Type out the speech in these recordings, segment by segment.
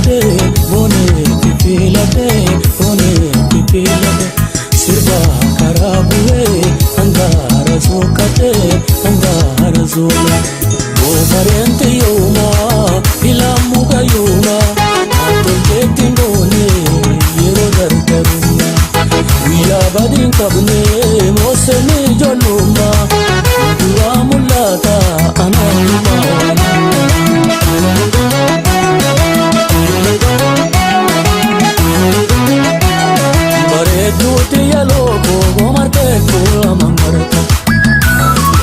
fifiladhe boonee fifiladhe boonee fifiladhe sirba karaa bu'ee hangaara sokkadhe hangaara sola goofareen xiyyooma filamu qayyuuma tolcheetti boonee yeroo dardarumma guyyaa badiin qabne mooseni ijoollummaa duraa mul'ata anaanuma. Bareedduuti yaloo koo martee kuula mamarta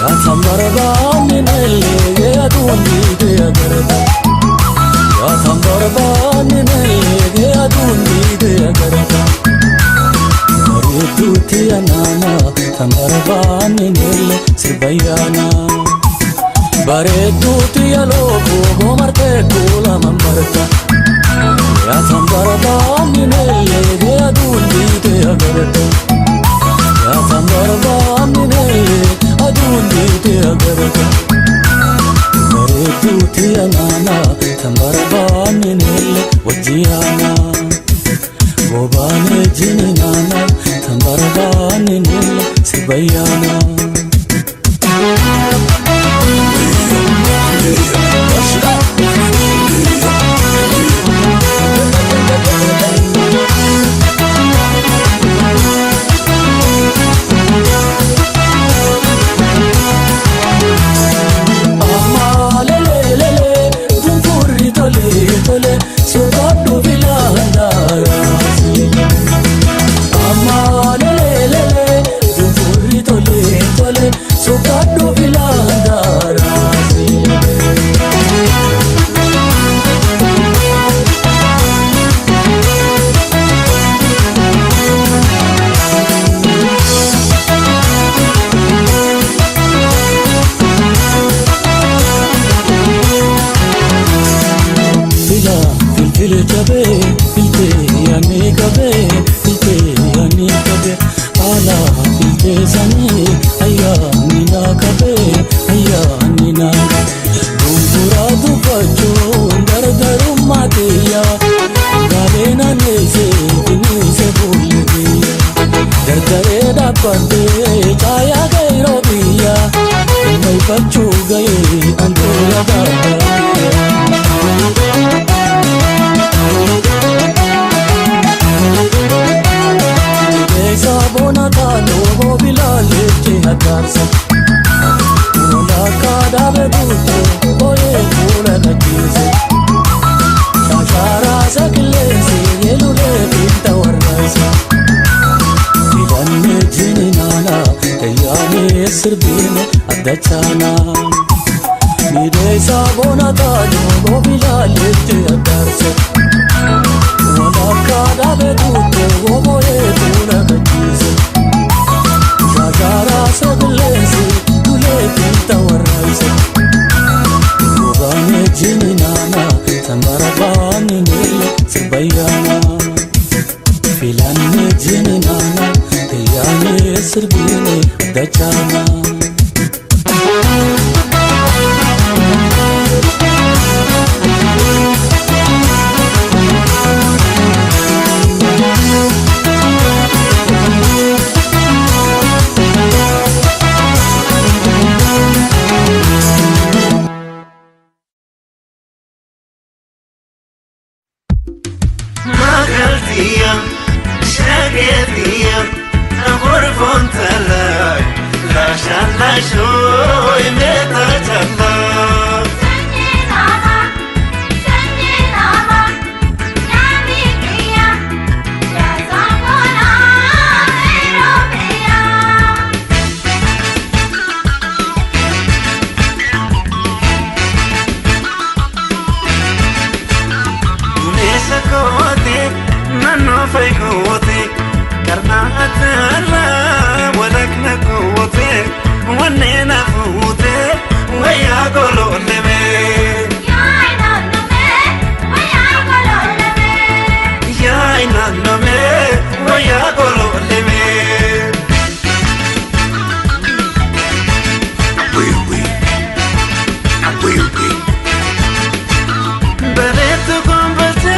Yaasan barbaanni nellee aduun diidee agarta Yaasan barbaanni nellee aduun diidee agarta Bareedduuti anaana tan barbaanni nellee sirbayyaana Bareedduuti yaloo koo martee kuula mamarta Yaasan barbaanni nellee aduun diidee agarta Yaasan barbaanni nellee aduun diidee agarta Bareedduuti anaana tan barbaanni nellee wajjiyaana Gobaane jininaana tan barbaanni nellee sirbayyaana. Amma lelelele funfurri tole tole sodaadhu filandaara. Amma lelelele funfurri tole tole sodaadhu filandaara. Fila filfile jabee filtee yaani qabee filtee yaani qabee ala filtee sanii ayyaani naa qabee ayyaani naa Dunfuraa dubbachuun dardarummaa kiyya gaalee naanneessee finniise fuulli kiyya dardaree dhaabbadhee caayaa gayroo biyya maifachuu gahee antuura gaafate. Keessa bona taanoo bilaalee hakaarsa. Walakkaa dhaabe guutuu booyee fuula qajeese. Shaashaaraa saqilleese yelulee fiinta warraasa. Filannee jininaana tayyaanee sirbiine addachaana. Miidheessa bona taanoo bilaalee hakaarsa. Walakkaa dhaabe guutuu booyee fuula qajeese. Shaashaaraa saqilleese dulee fiinta warraasa. Gobaane jininaana tan barbaanni nille sirbayyaana. Filanne jininaana tayyaanee sirbiine addachaana. Magaltiya, shagetiya, غرفون تلاي لا شلا شوي متى تلا Dumeessa koote naannoo faygoote karnaatarraa walakna goote wanneen hafuute wayyaa goloolleme. Yaa naannome wayyaa goloolleme. Bareedu gombalcha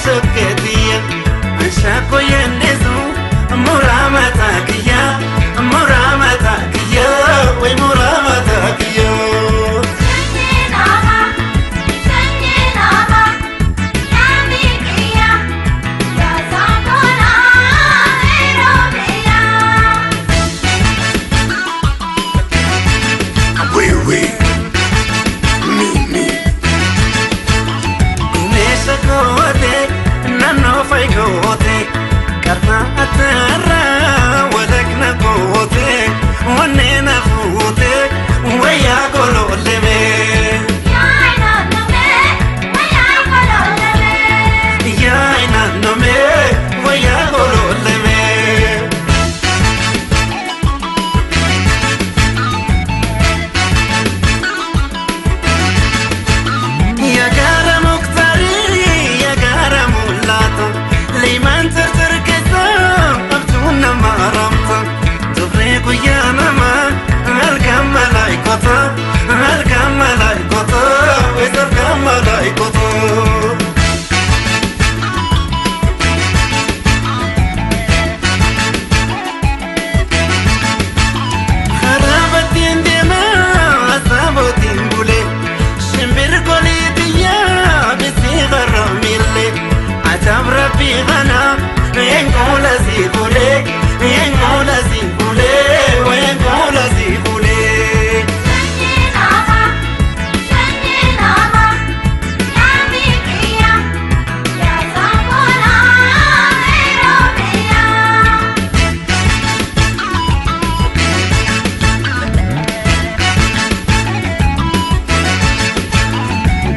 Sokkeetiya anshaakoo yenneesu muraa mataa kiyya muraa mataa kiyya way muraa mataa kiyya. Gumeessa goote naannoo fayi goote karma ataarraa walakna goote wanneen hafuute wayyaa gololeme. Yaa naannome wayyaa gololeme. Yagara muktari, yagara mulata, liman tartar keessa abjuun nama ramta. Dubree guyyaa nama halkan malaayikota, halkan malaayikota, wees halkan malaayikota. Karaabatiin deemaa asaabotiin bulee shimbirgolee biyyaa bisi garamilee ajaab rabbii kana eenyuula si bulee eenyuula si bulee eenyuula si bulee.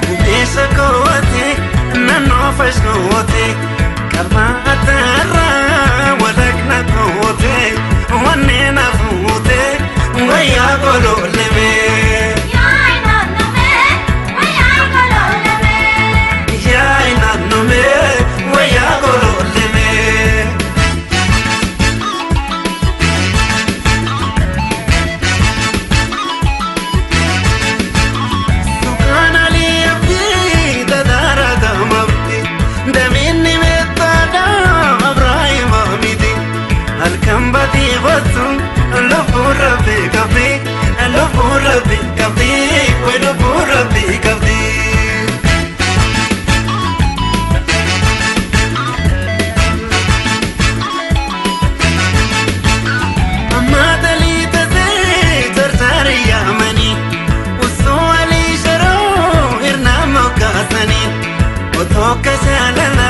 Gumeessa goote naannoo fash goote qalma ataarraa walakna goote wanneen hafuute wayyaa gololeme. Yaa naannome wayyaa gololeme. Rabbi Otoo jaalala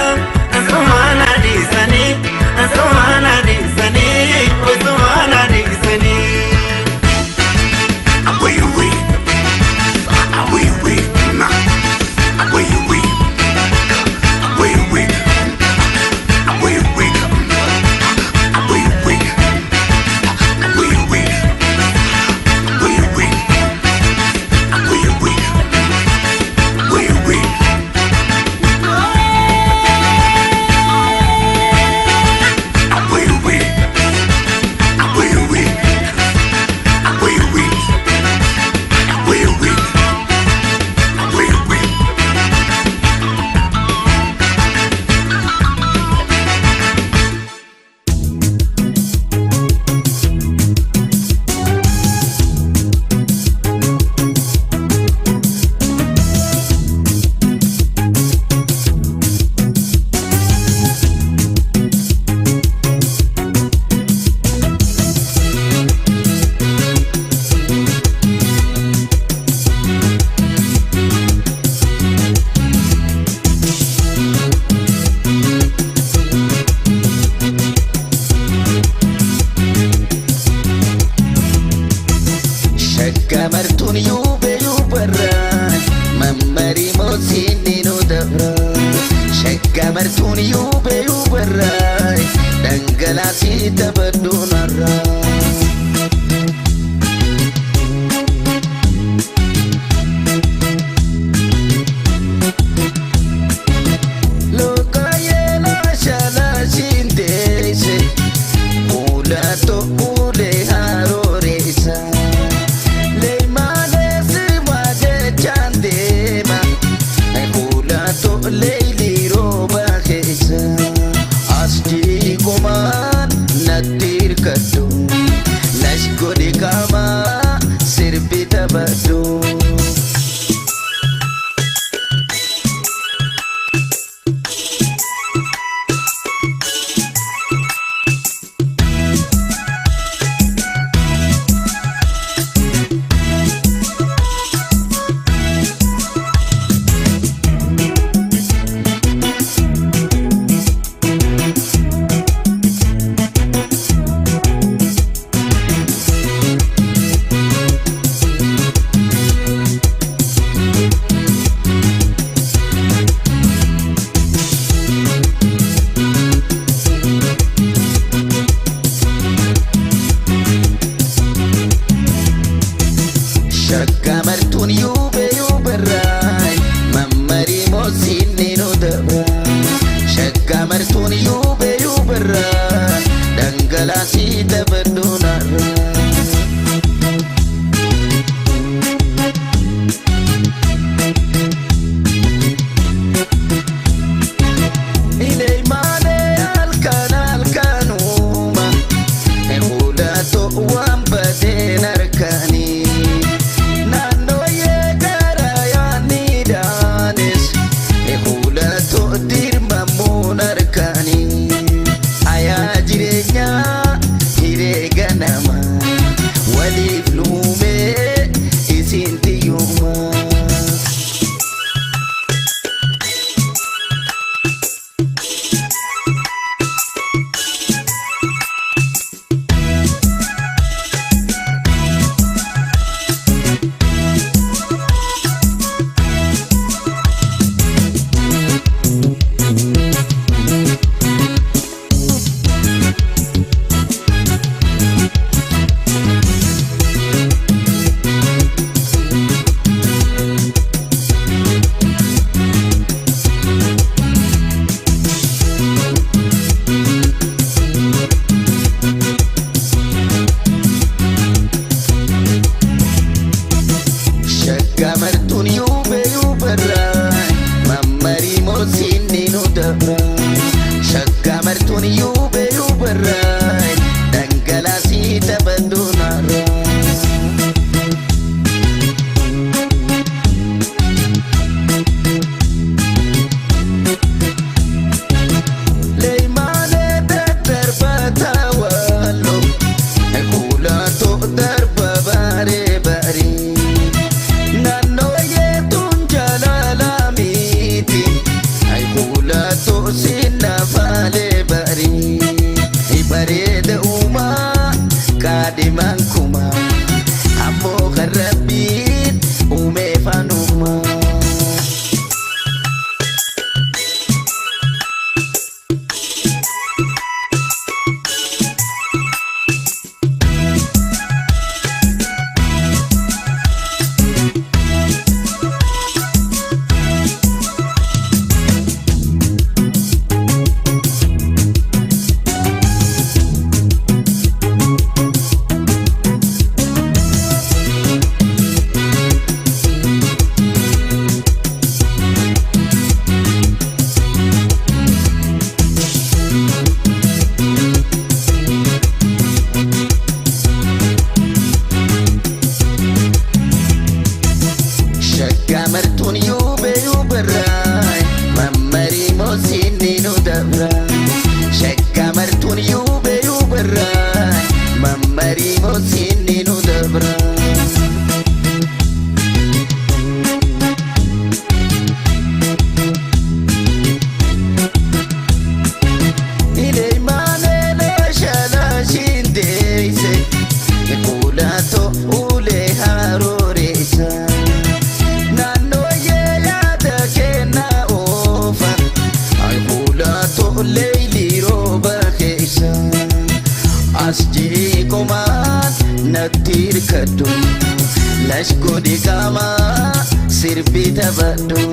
asumaan adiisanii asumaan adiisanii asumaan adiisanii. Shaggamartuun yuubee yuubarra mammarii mootiin nu dabra. Shaggamartuun yuubee yuubarra dhangalaasii taphadhuun har'a. Lokaayee laashaalaashiin teesse Ulaatoo ulee harooreessa. Leemaalee simaa jechaan deema Ulaatoo leeyilii rooba. Martuun yuubee yuubarraa dhangalaasii taphadhu narraa. Leemaalee daddarbataa walloo kuulaatoo darba baaree barii naannoo yeetuun jaalala miti kuulaatoo sinnafaalee barii bareeda uumaa kaadhimaan kumaa ammoo kan rabbiin uumee faanumaa. Shaggaa martuun yuubee yuubarraa mammarii moosiinni nu dabra. Shaggaa martuun yuubee yuubarraa mammarii moosiinni nu dabra. Ileemaalee shaalaashiin deeyse kuulaatoo ulee harooreessa. Naannoo yaada kennaa oofa kuulaatoo leeyli rooba keessa. As jiikomaan natti hirkadhu lash godhi qaamaa sirbii taphadhu.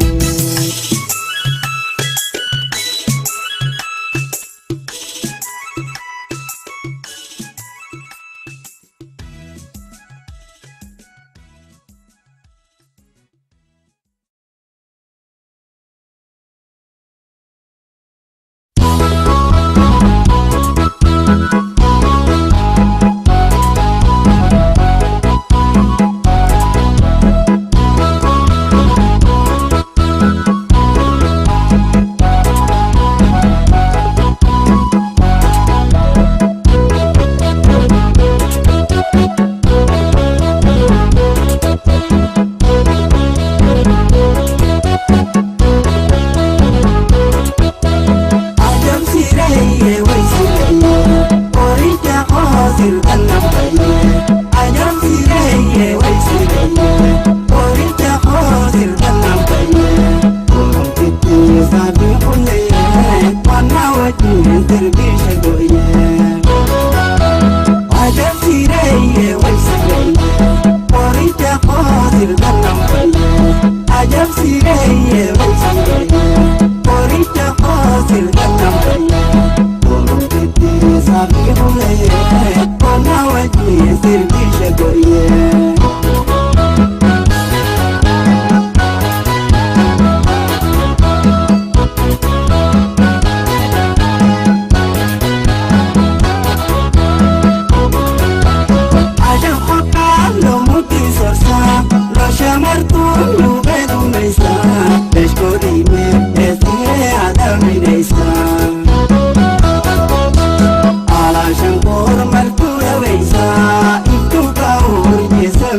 Shankor martu dhabeessa, iftuu kaa'u urgeessa.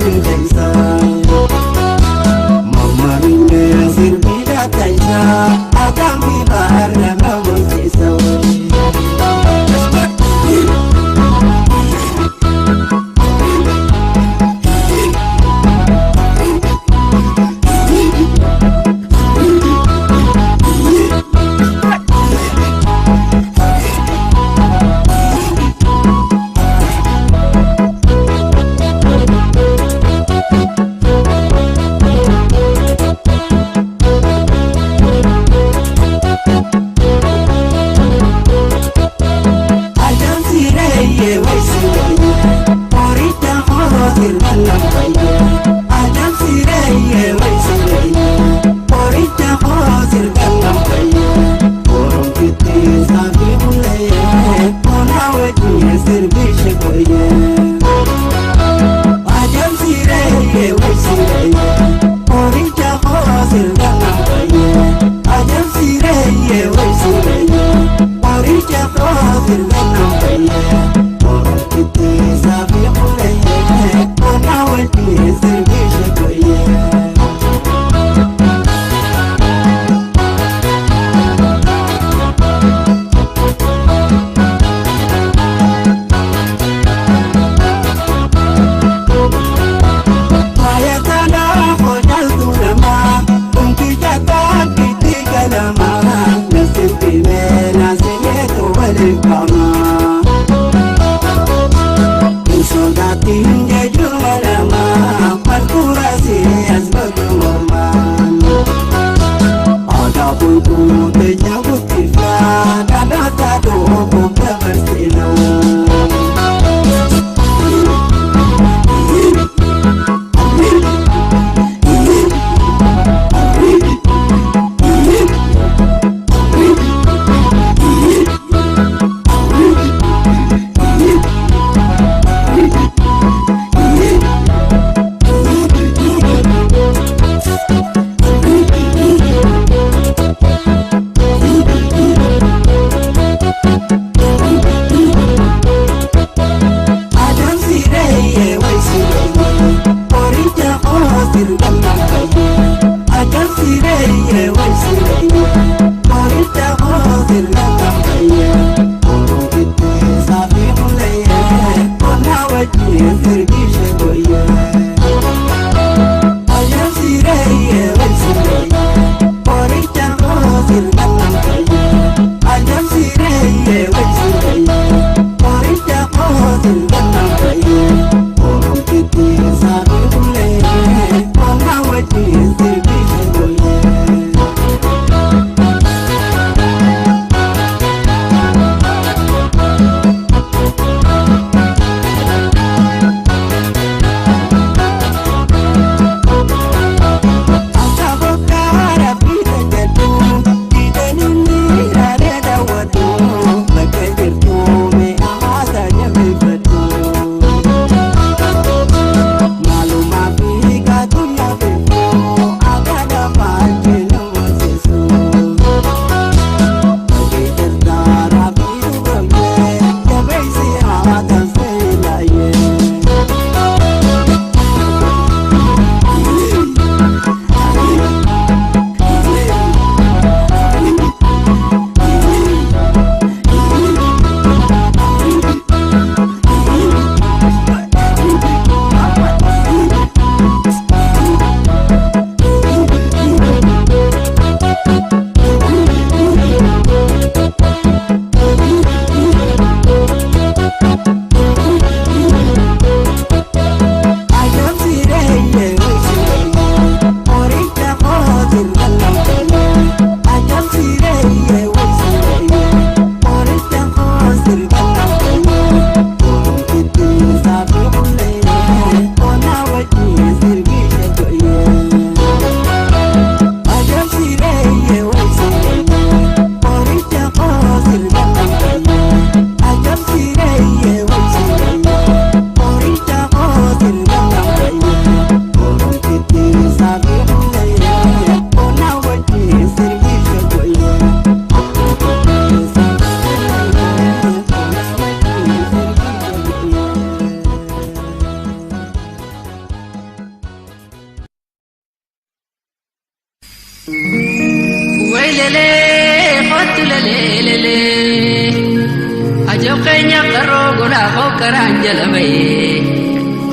Jireenya qaroo godhaa hokkaraan jala bahee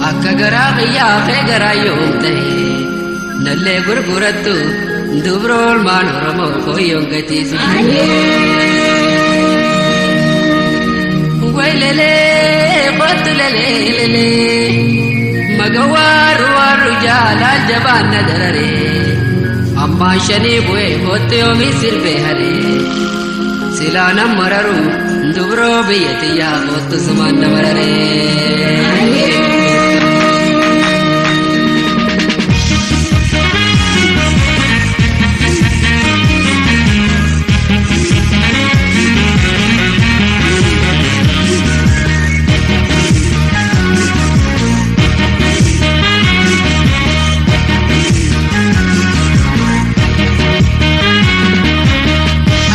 akka garaa qiyyaa kee garaa yoom ta'e nallee gurgurattu dubra olmaan Oromoo fooyyoon gatiisu. Waylelee kottu leleelelee magawaaru waaru jaalaan jabaan na dararee ammaan shanii bu'ee kottu yoomii sirbee haree silaa nan mararu dubroo biyya tiyyaa kottu sumaan na mararee.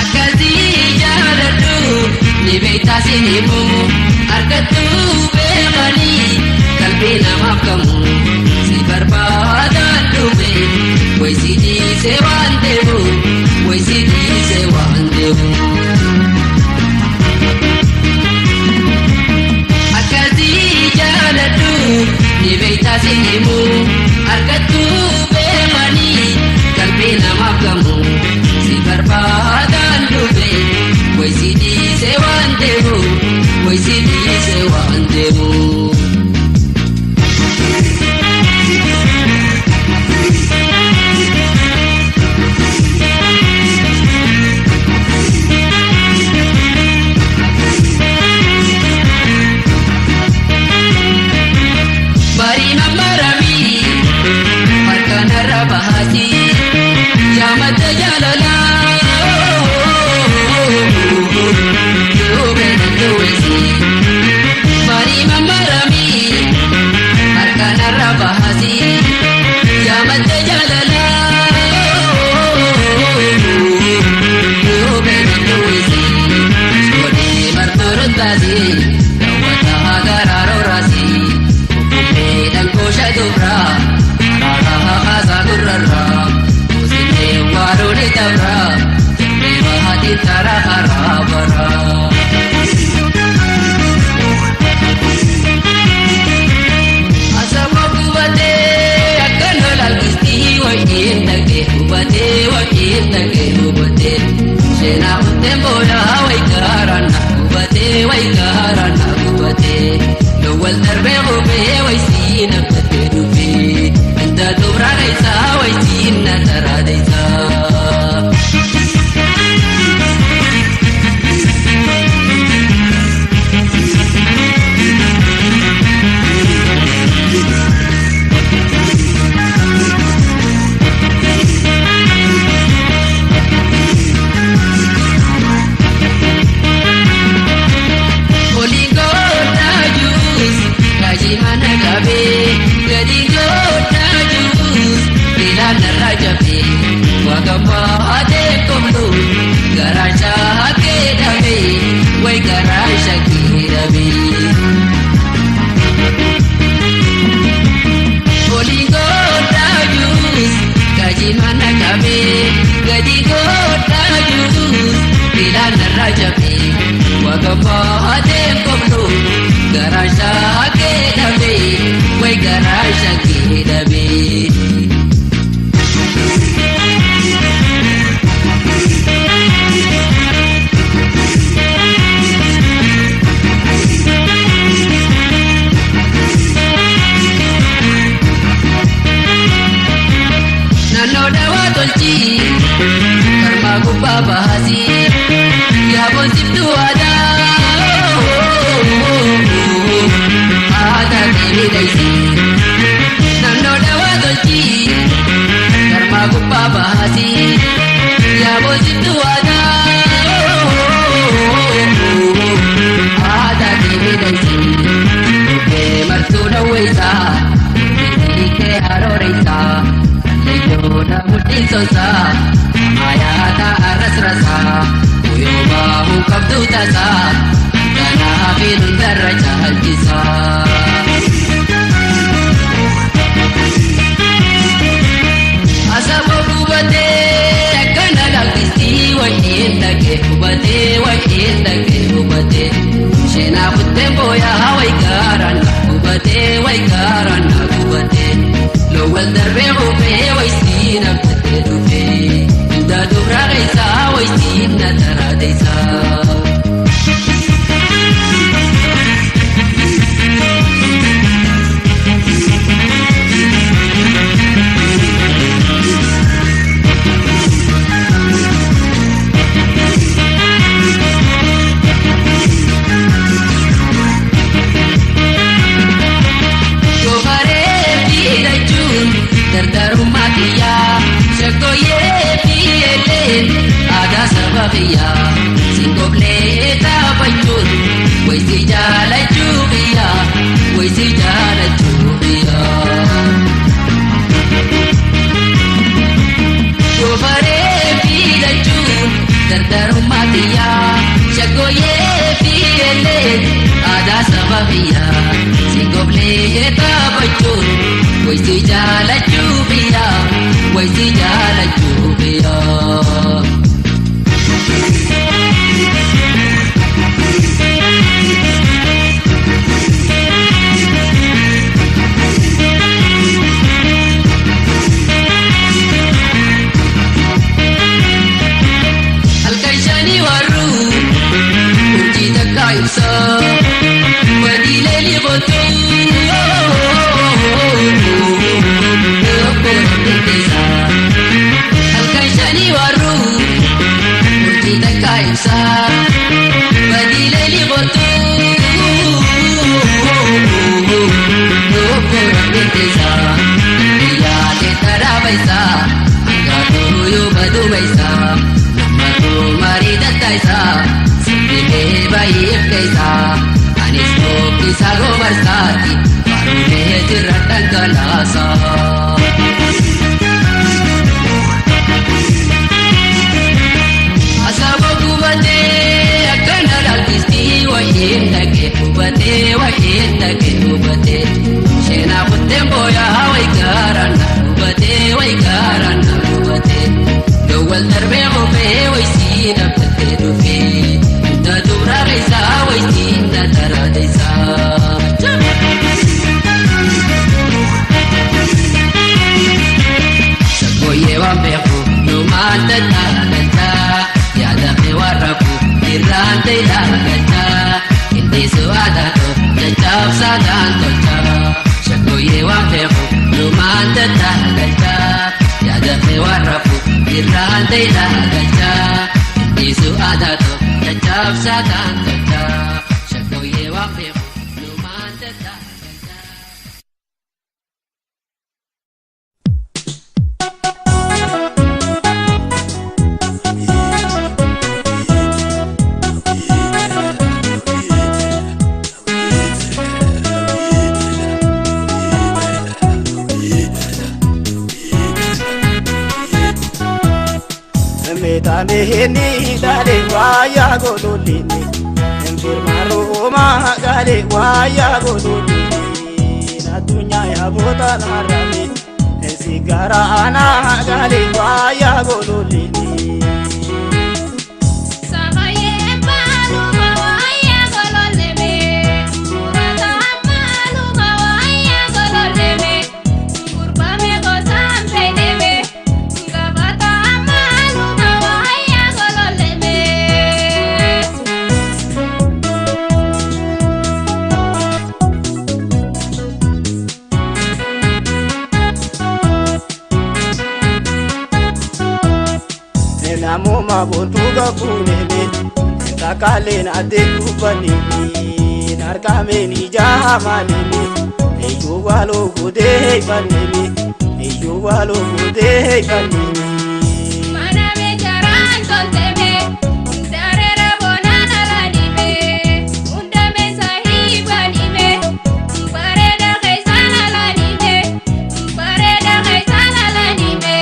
Akkasii jaaladhu ni beektaa sinimu argattu beekanii qalbii namaaf qabu si barbaadaan dhufe wayisi dhiisee waan deemu wayisi dhiisee waan deemu. Akkasii jaaladhu ni beektaa sinimu argattu beekanii qalbii namaaf qabu si barbaadaan dhufe wayisi dhiisee waan deemu wayisi dhiisee waan deemu. Bariima maramii harkaan irra bahaati yaamata jaalalaa duubeen duwwisi. Bariima maramii harkaan irra bahaati yaamata jaalalaa duubeen duwwisi. Soodee martoon taasii daawwataa garaa raasii. Meedhaan goosha dubraa araara haasaa gurrarraa kuusinee waaroon dabraa jennee bahaatiin taraa haraa baraa. Asaba gubatee akka lolaalkistii wayiin dhagee hubatee wayiin dhagee hubatee seenaa hundeen booda wayi gaaraan na hubatee wayi gaaraan na hubatee lowwal darbee hubee wayisii na battee dhufee inta dubraa dheessaa wayisii na taraa dheessaa. Oliin godhaa juus gaajii mana qabee gadi godhaa juus bilaan narraa jabee waaqa baatee qoblu garaa shaakee dhabee wayi garaa shaakee dhabee. Oliin godhaa juus gaajii mana qabee gadi godhaa juus bilaan narraa jabee waaqa baatee qoblu garaa shaakee dhabee wayi garaa shaakee dhabee. Naannoo dawaa tolchii karmaa gubbaa baasii yaaboon siftuu aadaa aadaa deemee dayisii. Naannoo dawaa tolchii karmaa gubbaa baasii yaaboon siftuu aadaa aadaa deemee dayisii. Dubbee martuu dhawweessaa hiikee harooreessaa. Leeyyoona mudhiisonsaa amaayaata arrasrasaa uyoo baahuu qabdu tasaa kanaaf hundarra caalchisaa. Asaba gubatee akkana lakkistii wayiin dhagee hubatee wayiin dhagee hubatee Sheenaa kuttee booyaa wayi gaaraan gubatee wayi gaaraan gubatee. Loowwan darbee buufee wayi siin abdatee dhufee. Inda dubra keessaa wayi siin na taraa deessaa. Goofaree fiidachuun dardarummaa kiyyaa shakkooyyee fiilee aadaa saba kiyyaa singoblee taphachuun wayisi jaalachuu kiyyaa wayisi jaalachuu kiyyaa. Goofaree fiidachuun dardarummaa kiyyaa shakkooyyee fiilee aadaa saba kiyyaa singoblee taphachuun wayisi jaalachuu kiyyaa wayisi jaalachuu kiyyaa. Halkan shanii warruu urjii takka ibsa badiilee liqotuu halkan shanii warruu urjii takka ibsa badiilee liqotuu yaadee taraa hangatuu yoo baduu baysaa. Marii tattaayisaa sibiilee baay'ee keessaa anis tokkisaa goobarsaati baruulee jirra dhangalaasaa. Asaaboo gubatee akkana laallistii wayiin dhagee gubatee wayiin dhagee gubatee sheenaa kutteen booyaa wayi gaaraan gubatee wayi gaaraan gubatee. Lowwal darbee qofee wayisii dhaabbatee dhufee inta dubra keessaa wayisii na taraa deessaa. Shakkooyyee waan beeku numaan tattaagalchaa yaada kee waan rafu irraan ta'e laalgalchaa qindeessoo aadaa too caccabsaa daan tolchaa. Shakkooyyee waan beeku numaan tattaagalchaa yaada kee waan rafu irraan ta'e laalgalchaa qindeessoo aadaa too caccabsaa daan tolchaa. Shakkooyyee waan beeku numaan tattaagalchaa. Meetaanii dhaalee waayaa godholini Infirmaaruma gaalee waayaa godholini Addunyaa yaabota namarraani Sigara aanaa gaalee waayaa godholini. Sabayee maaluma waayaa gololeme murata maaluma waayaa gololeme gurbame gosaan fedheme gabata maaluma waayaa gololeme. Namuma boontuu gafuuneme takaaleen addee dubbanime harkaameen ijaa hamaanime iyyuu waaloo godee heefanime iyyuu waaloo godee heefanime. Mana meeshaan tolteme dareera bonaan alaanime hundame saahibanime bareeda keessaan alaanime bareeda keessaan alaanime.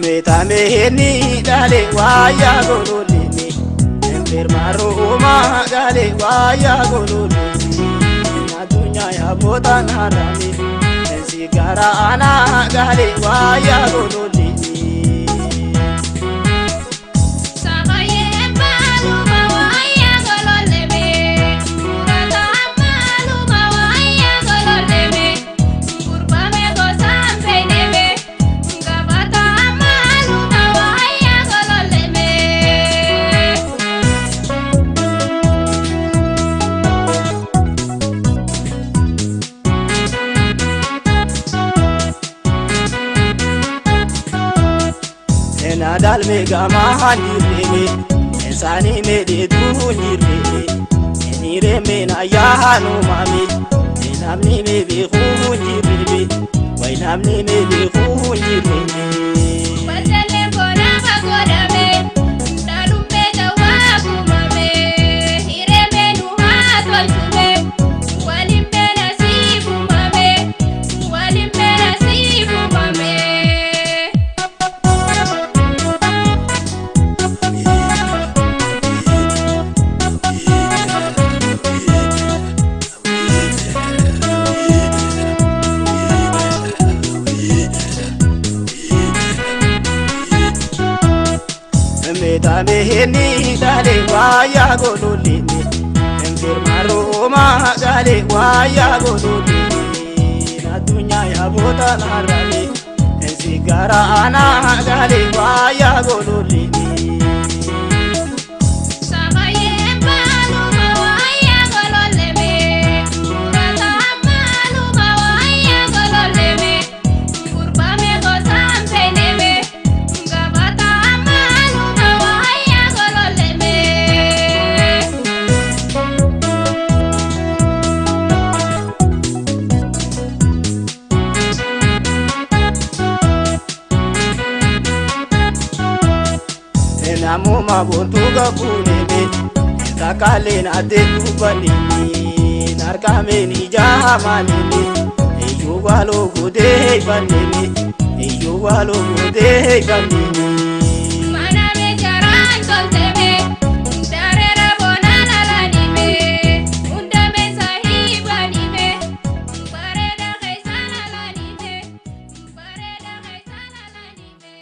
Meetamee ni dhalee waayaa gololini Firmaaruu galee waayaa golollee addunyaa yaabota naarame sigara anaa galee waayaa golollee. Dalme gama handireme esani mede duhunireme enireme na yahanu mami enamni me behunireme wainamni me behunireme. Batale bona bagodame dalume tawakumame ireme nuha toltume walimbe nasibu mame walimbe nasibu mame. Meheni dale waya gololini Firmaaruu galee waaya golollee addunyaa yaabota naarame sigara anaa galee waaya golollee. Namuma bontuga kuneme takale na de tubani narkame ni jamanini eyo walo gode banini eyo walo gode banini. Maname jaran tolteme darera bonana lanime undame sahibanime bareda kaisana lanime bareda kaisana lanime.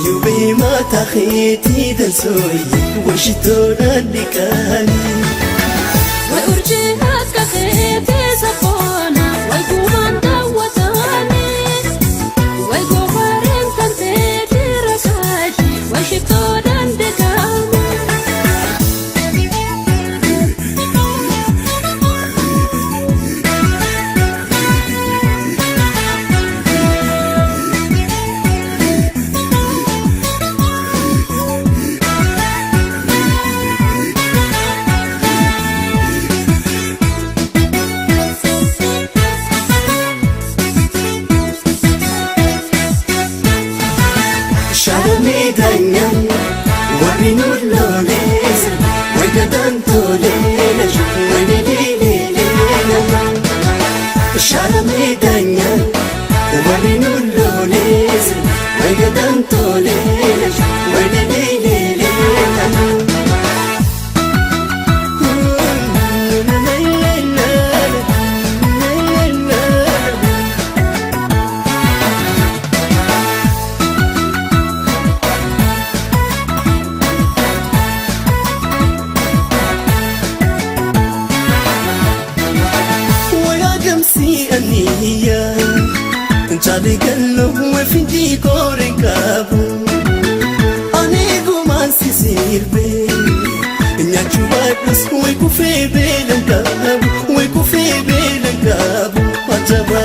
Wayyuu mataa keetii dansoyi washitoodhaan dhiqaanii. Way urjii akka keetii safoona way gumaan daawwataanii way goofareen kan teetii rakaashi way shittoodhaan dhiqaanii. Shalamee daanyaan warri nu loolees way gadaan tolee way leleelelee. Shalamee daanyaan warri nu loolees way gadaan tolee way leleelelee. Wayagamsi aniya Nchali gallo wefinji koren kabu Anigu mansi sirbe Nyachu badus we kufe belan kabu We kufe belan kabu Ajaba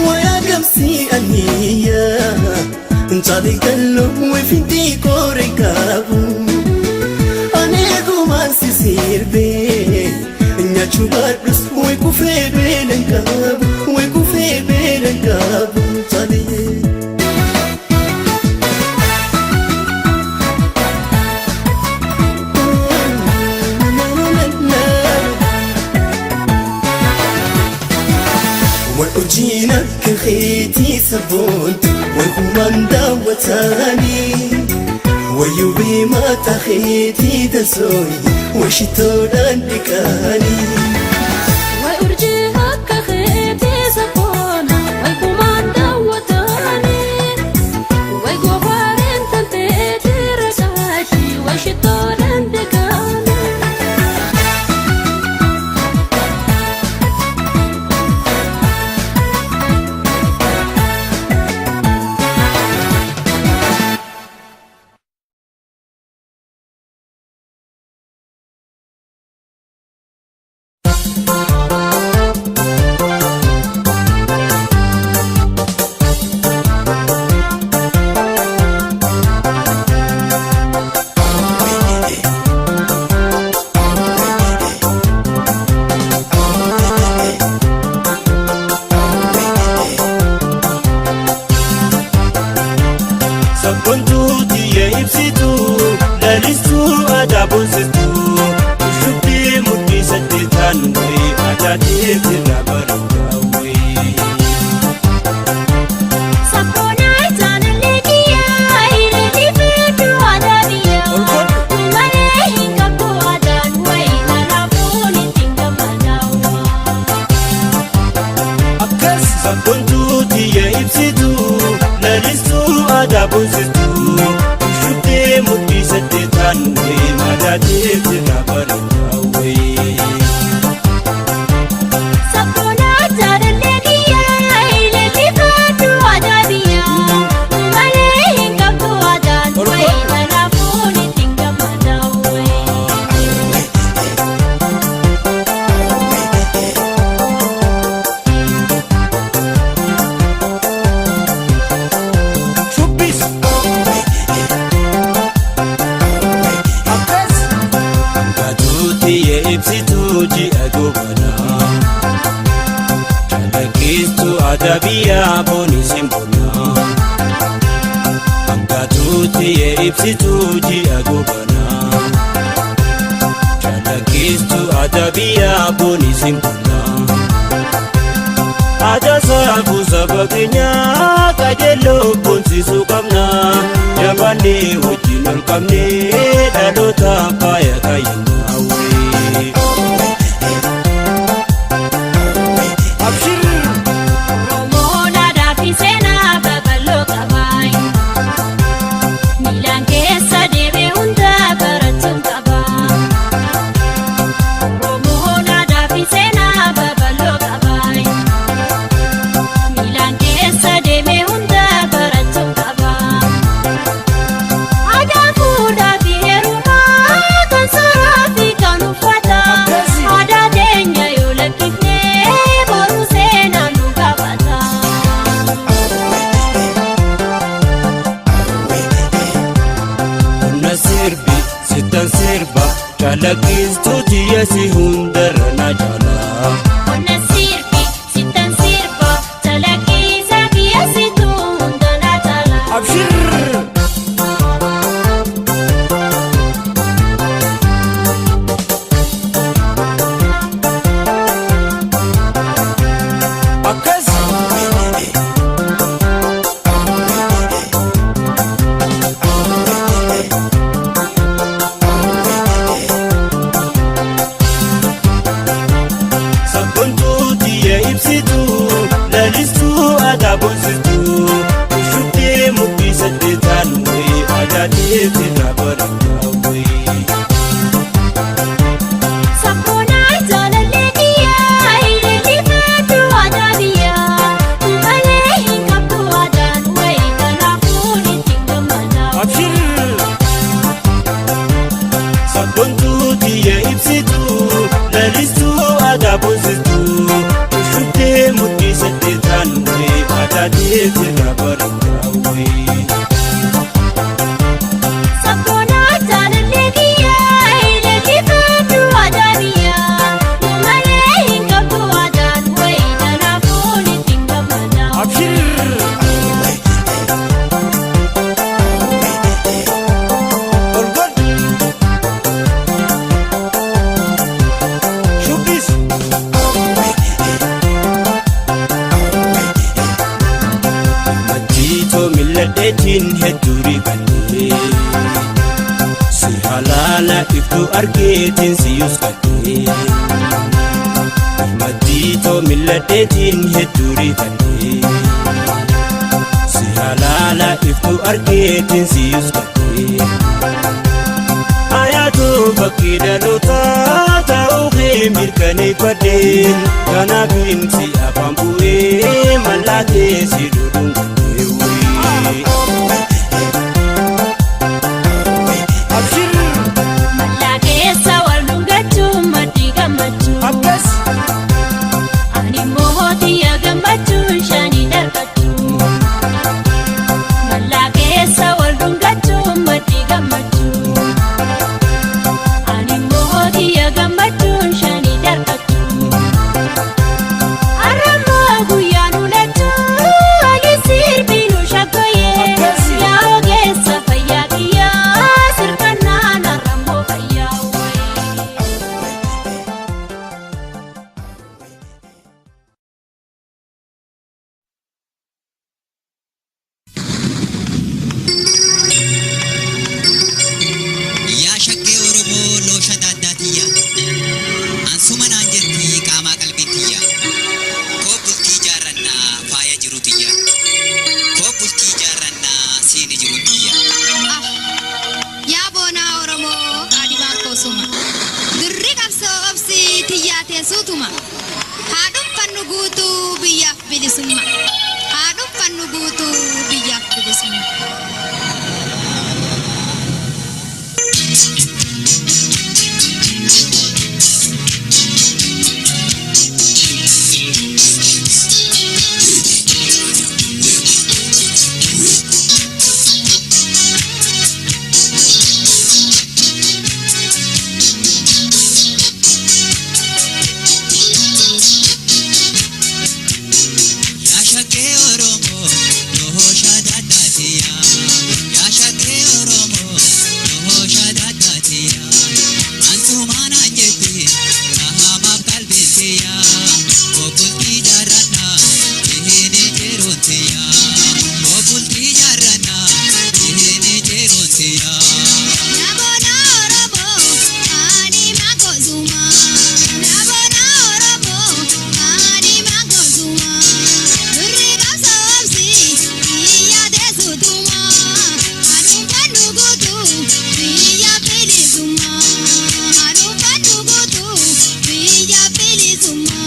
Wayagamsi aniya Nchali gallo wefinji koren kabu Anigu mansi sirbe Nyachu badus we kufee beelan qabu we kufee beelan qabu taliye. Way urjiin akka keetii sabboontu way gumaan daawwataanii. Wayyuu mataa keetii dansoyi way shittoodhaan dhiqaanii. Way urjii akka keetii safoona way gumaan daawwataanii way goofareen tan teetii rakaashi way shittoodhaan dhiqaanii. Sabboontuu tiyya ibsituu lalistuu aadaa boonsistuu shubbii mudhii saddeetaan wayii aadaa teetirraa bareedaa wayii. Sabboonaa jaalallee kiyyaa hiriirri fiduu aadaa biyyaa malee hin qabdu aadaan wayii kanaafuu ittiin gammadaa. Akkas sabboontuu tiyya ibsituu lalistuu aadaa boonsistuu shubbii mudhii saddeetaan wayii aadaa teetirraa bareedaa wayii. Sabboonaa jaalallee kiyyaa hiriirri fiduu aadaa biyyaa malee hin qabdu aadaan wayii kanaafuu ittiin gammadaa. Shubbis. Akkas. Gatuu tiyya ibsituu ji'a gobanaa. Calaqqistu aadaa biyyaa booni simbonaa. Gatuu tiyya ibsituu ji'a gobanaa. Calaqqistu aadaa biyyaa booni simbonaa. Aadaa saafuu saba keenyaa qajeeloo boonsisuu qabna. Jabaannee wajjin ol qabnee dhaloota faaya kaayyannaa. Abshir! Oromoon aadaa fi seenaa babal'oo qaba. Calaqqistu tiyya si hundarra na jaala. Qonna sirbi sittan sirba calaqqisa kiyya situ hunda na caala. Abshir! Akkas! Sabboontuu tiyya ibsituu lalistuu aadaa boonsistuu shubbee muktii saddeetaan wayii aadaa teessirraa bareedaa wayii. Sabboonaa jaalallee kiyyaa ilillifadhu aadaa biyyaa malee hin qabdu aadaan wayii kanaafuu ittiin gammada. Abshir! Sabboontuu tiyya ibsituu lalistuu aadaa boonsistuu shubbee muktii saddeetaan wayii aadaa teessirraa bareedaa wayii. Sabboonaa jaalallee kiyyaa ilillifadhu aadaa biyyaa malee hin qabdu aadaan wayii kanaafuu ittiin gammada. Abshir! Ol godhi! Shubbis! Machiitoo mil'adheetiin hedduu rifadhee si halaala iftuu argeetiin si yuuskadhee. Machiitoo mil'adheetiin hedduu rifadhee si halaala iftuu argeetiin si yuuskadhee. Ayaatu fakkii dhalootaa ta'uu kee mirkaneeffadheen kanaafin si afaan bu'ee mallattee si dudungadhee wayii. Abshir! Mallaa keessa wal dhungachuun maddii gammachuu. Akkas! Ani immoo tiyya gammachuun shanii darbachuu. Mallaa keessa wal dhungachuun maddii gammachuu. Ani immoo tiyya gammachuun shanii darbachuu. Har'ammoo guyyaan ulachuu ani sirbiinu shakkooyee. Yaa ogeessa fayyaa kiyyaa sirfannaan har'ammoo fayyaa wayii. Yaa shaggee Oromoo loosha daaddaatiyya. Ansuma naan jetti qaamaa qalbiitiyya. Koo bultii jaarrannaa faaya jirutiyya. Koo bultii jaarrannaa siini jirutiyya. Yaa boonaa Oromoo qaadhimaa koosuma. Dirri qabsoo obsii tiyyaa teessuutuma. Haa dhuunfannu guutuu biyyaaf bilisumma. Haa dhuunfannu guutuu biyyaaf bilisumma. Yaa shaggee Oromoo loosha daaddaatiyya. Yaa shaggee Oromoo loosha daaddaatiyya. Ansuma naan jetti qaamaaf qalbiitiyya. Koo bultii jaarrannaa siini jirutiyya. Koo bultii jaarrannaa siini jirutiyya. Yaa boonaa Oromoo qaadhimaa koosuma. Yaa boonaa Oromoo qaadhimaa koosuma. Dirri qabsoo obsii tiyyaa teessuutuma. Haa dhuunfannu guutuu biyyaaf bilisumma. Haa dhuunfannu guutuu biyyaaf bilisumma.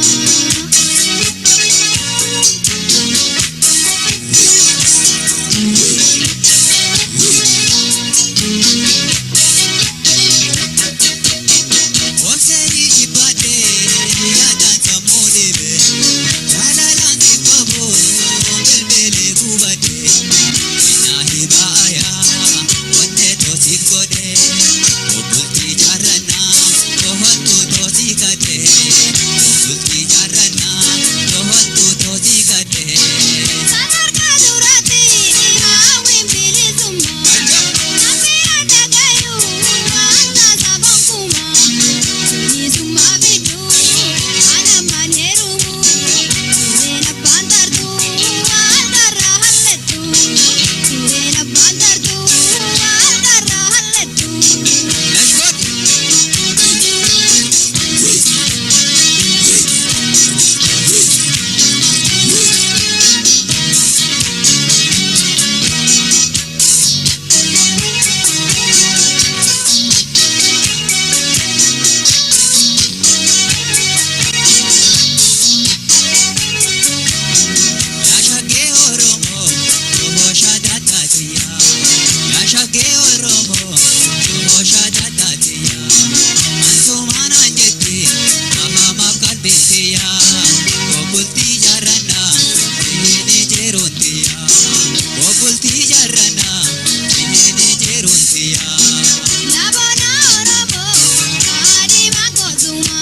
Obsee jibbaatee yaadaan sammuu dhibe jaalalaan si qabu bilbilee gubate innaa hibaayaa wanne toosiif godhe obboltii jaarrannaa. Yaabona Oromoo kaadhima gootuma.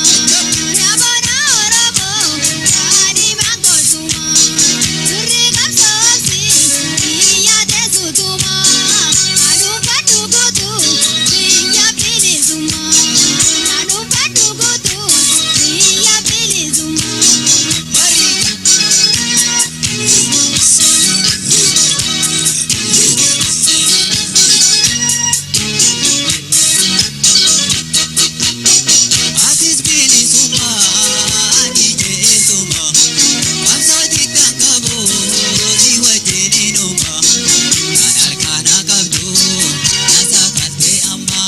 Yaabona Oromoo kaadhima gootuma. Turri qabsoomsi biyya teessutuma. Aduunfadhu guutu biyya bilisumma. Aduunfadhu guutu biyya bilisumma. Atis bilisummaa ani jeesuma qabsoo xiqqaan qabu si wajjin inuma kan harkaana qabdu nasa kaltee amma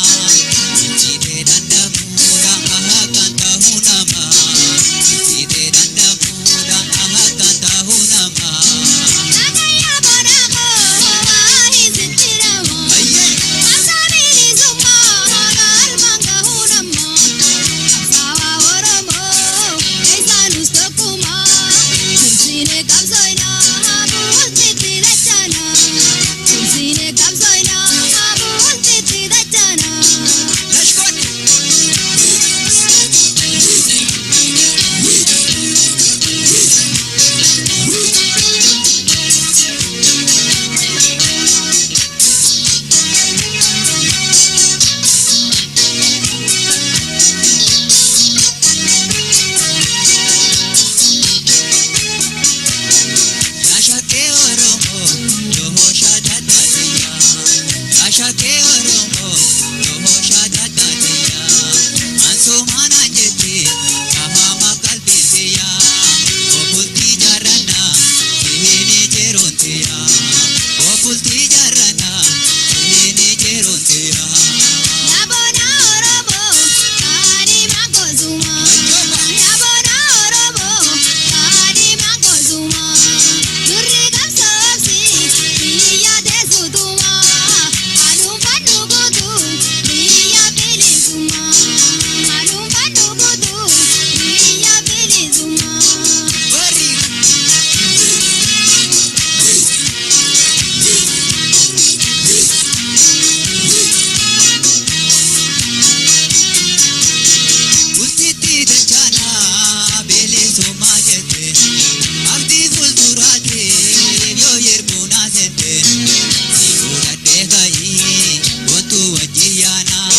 ibsitee dandamuudha akkan ta'uu nama ibsitee dandamuudha akkan ta'uu nama. Nagaya bonaako waa hinsitiramu. Qabsoo bilisummaa galmaan gahuu nama. Qabsaawaa Oromoo eessaanus tokkuma. Tumsiinee qabsooyinaa bultiitti dachana. Tumsiinee qabsooyinaa bultiitti dachana. Yaashakkee Oromoo yommuu shaadataatiya. Yaashakkee Oromoo yommuu shaadataatiya. Ansoomaan anjetti kafaama qalbiintiya. Obultii jaarranaa sihiini jeeroontiya. Obultii jaarranaa sihiini jeeroontiya. Yaabona Oromoo kaadhima gootuma. Yaabona Oromoo kaadhima gootuma. Turri qabsoomsi biyya teessutuma. Aduunfadhu guutu biyya bilisumma. Aduunfadhu guutu biyya bilisumma. Bultiitti dachanaa bilisummaa jette abdii fuulduraatiif yoo yerbuunaa seente si fuudhadhee ka'ii kottu wajjin yaanaa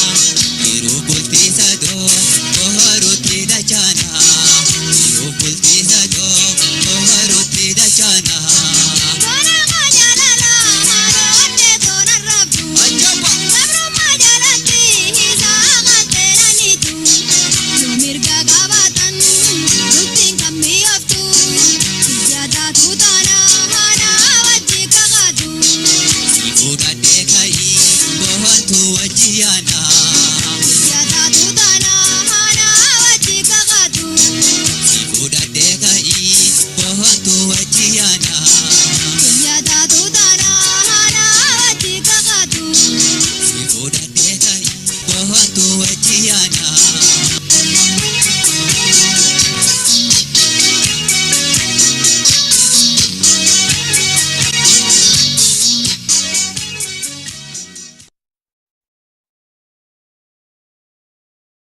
yeroo bultii sadoo kohoruutti dachanaa yeroo bultii sadoo kohoruutti dachanaa. Toora jaalala haroonnee toora rabdu. Gabrummaa jalatti isaa qalteeraniitu. Yoo mirga qabaatan bultiin kan mi'ooftu. Biyya taatu taana haana wajji kakaatu. Si fuudhadhee ka'ii bohontu wajjin yaanaa.